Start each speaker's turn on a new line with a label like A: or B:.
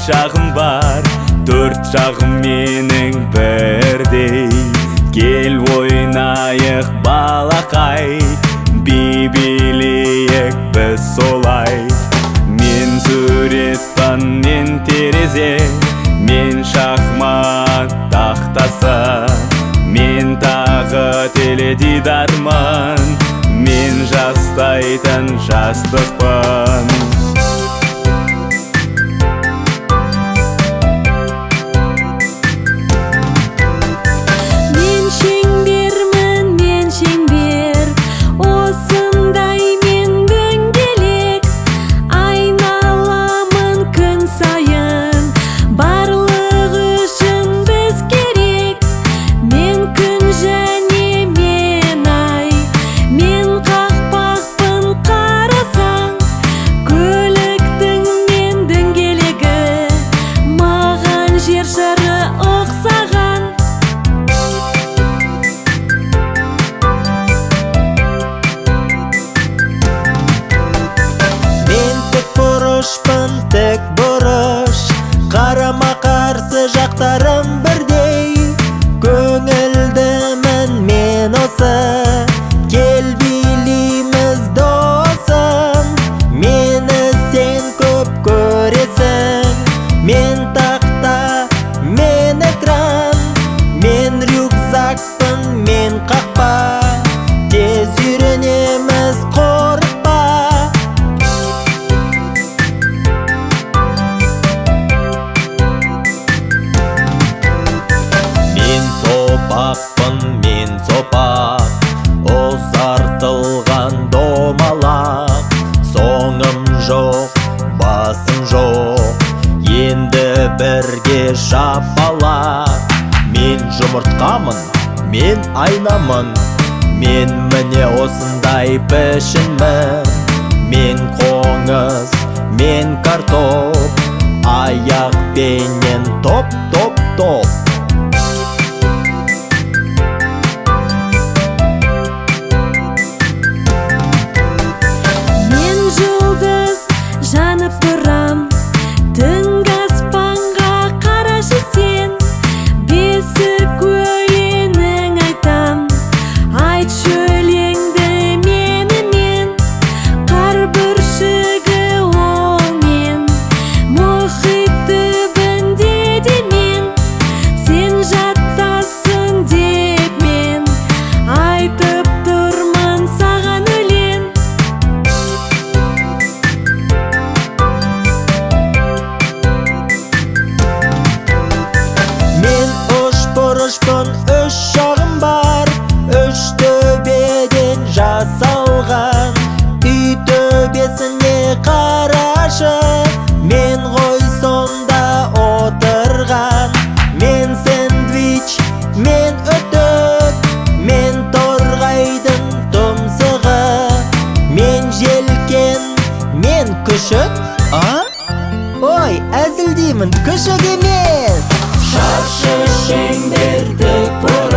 A: Төрт жағым бар, төрт жағым менің бірдей. Кел ойнайық, балақай, би билейік біз солай. Мен суретпін, мен терезе, мен шахмат тақтасы. Мен тағы теледидармын, мен жастайтын жастықпын.
B: Мен шеңбермін, мен шеңбер, осындай мен дөңгелек. Айналамын күн сайын, барлығы үшін біз керек. Мен күн және мен ай, мен қақпақпын қарасаң. Көліктің мен дөңгелегі, маған жер шары ұқсаған.
C: Мен тік бұрышпын, тік бұрыш, қарама-қарсы жақтарым бірдей. Көңілдімін мен осы, кел билейміз, досым. Мені сен көп көресің. Мен тақта, мен экран, мен рюкзакпын, мен қақпа. Тез үйренеміз, қорықпа. Мен сопақпын, мен сопақ, ұзартылған домалақ. Соңым жоқ, басым жоқ, енді бірге шапалақ. Мен жұмыртқамын, мен айнамын, мен міне осындай пішінмін. Мен қоңыз, мен картоп, аяқпенен топ, топ, топ.
B: Мен жұлдыз жанып тұрам, түнгі аспанға қарашы сен. Бесік өлеңін айтам, айтшы өлеңді менімен. Қар бүршігі ол мен, мұхит түбінде де мен. Сен жаттасын деп мен айтып тұрмын саған өлең.
C: Мен үшбұрышпын, үш жағым бар, үш төбеден жасалған. Үй төбесіне қарашы, мен ғой сонда отырған. Мен сэндвич, мен үтік, мен торғайдың тұмсығы. Мен желкен, мен күшік. А? Ой, әзілдеймін, күшік емес.
A: Шаршы, шеңбер, тік.